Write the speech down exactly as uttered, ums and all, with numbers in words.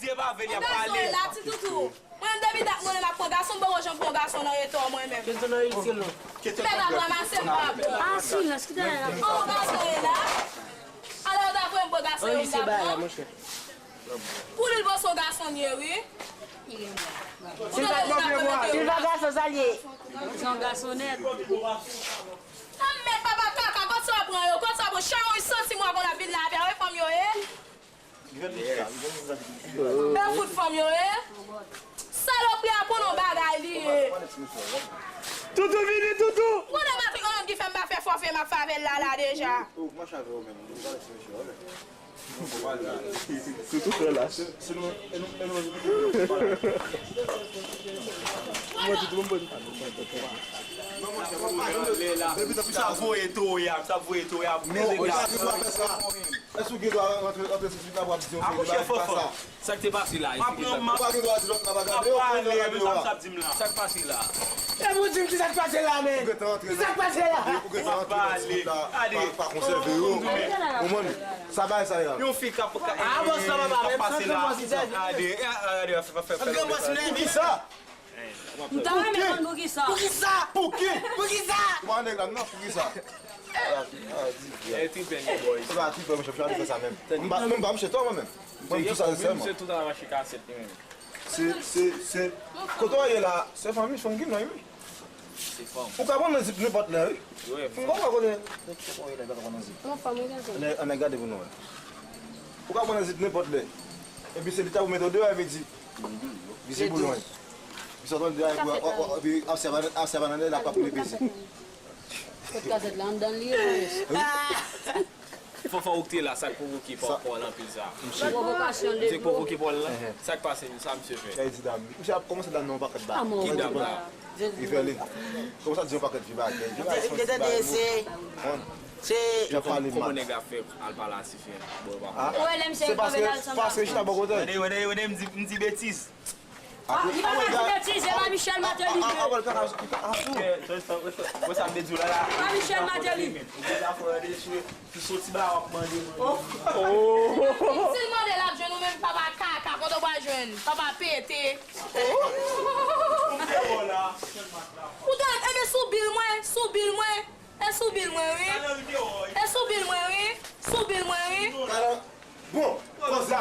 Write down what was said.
Dye pa vini ap pale. Gason la, ti toutou. Mwen menm depi dat mwen menm ap pran gason, m poko janm pran gason nan eta mwen menm. Mèt ap ranmase m pa pran. Ah, silans, kite la. Oh, gason ye la. Alò, yo ta voye m pran gason yo, m ta pran. Pou li, l panse yon gason m ye, wi. Silva, Silva gason sa l ye. Se yon gason nèt. Nan mèt papa kaka, kot sa w pran yo? Kot sa w pran? Chawony santi mwa konn ap vin la avè yo, e fanm yo ye? E fout fanm yo ye? Salopri a konn yon bagay li ye. Toutou vini, Toutou! Mwen nan matrimonye ki fè m pa fè fòfe m ap fè avè l la, la deja. Toutou fè la. Depi sa voye toya, sa voye toya. Èske w gen dwa rantre, rantre sou sit la pou ap di yon bagay pa sa? Sa k te pase la? Ou pa gen dwa di lòt la pa gade yo, ou pa gen dwa gade yo a. Sa k pase la? E pou di m ki sa k pase la, men? Ou gentan rantre nan, ki sa k pase la? Ou gentan rantre nan sit la, pa, pa konsève yo. Ou konprann? Sa bay sa ye la. Yon fi k ap, ah, bon, sa papa, menm san grenn mwa si sèvi. Gade, gade, fè, fè, fè. Pou ki sa? M ta renmen konn pou ki sa. Pou ki sa? Pou ki? Pou ki sa? Ou pa nèg la, non, pou ki sa? E tripe, boy. Se pa tripe, monchè, monchè, fè sa menm. M pa, m pa monchè, tò, mwen menm. Mwen, m di sa sensèman. Se tout travay chika sèt li menm. Se, se, se, kote w ye la, se fanmi, fanm ki non, wi. Se fanm. Ou ka pran nan zip nenpòt lè, wi. Wi, m konn kote, kote w ye la, ou ka pran nan zip. Yon fanm, wi, gason. Ann, ann gade pou nou wè. Ou ka pran nan zip nenpòt lè. Epi se li ta pou mete w deyò, epi di, vizibouyon. Epi sot deyò, epi w ap, w ap, epi ap sèv, ap sèv nan lè la, p ap repeze. Kot kazèt la anndan li ye, Moris? Fòfò ou k te la, sa k pwovoke pa w anpil sa? Pwovokasyon de. Se k pwovoke pa w la? Sa k pase, sa misye fè? Sa di dam, misye ap kòmanse dam nan yon pakèt bagay. Ki dam la? Li fè li. Kòmanse di yon pakèt vye bagay. Vye bagay, se yon ti bagay. Se jan pale mal. Kòman nèg la fè al pale a ti fi a? Bon, pa. Se paske, paske chita bò kote. Wede, wede, wede, m di, m di betiz. Ah, li pa ka di betiz, e pa Michel Martelly. Pa Michel Martelly. Si l mande l ap jwenn ou menm, papa kaka, kote w pral jwenn? Papa pete. Ou tande, enben sou bil mwen, sou bil mwen. E sou bil mwen, wi. E sou bil mwen, wi. Sou bil mwen, wi. Bon, kòz la.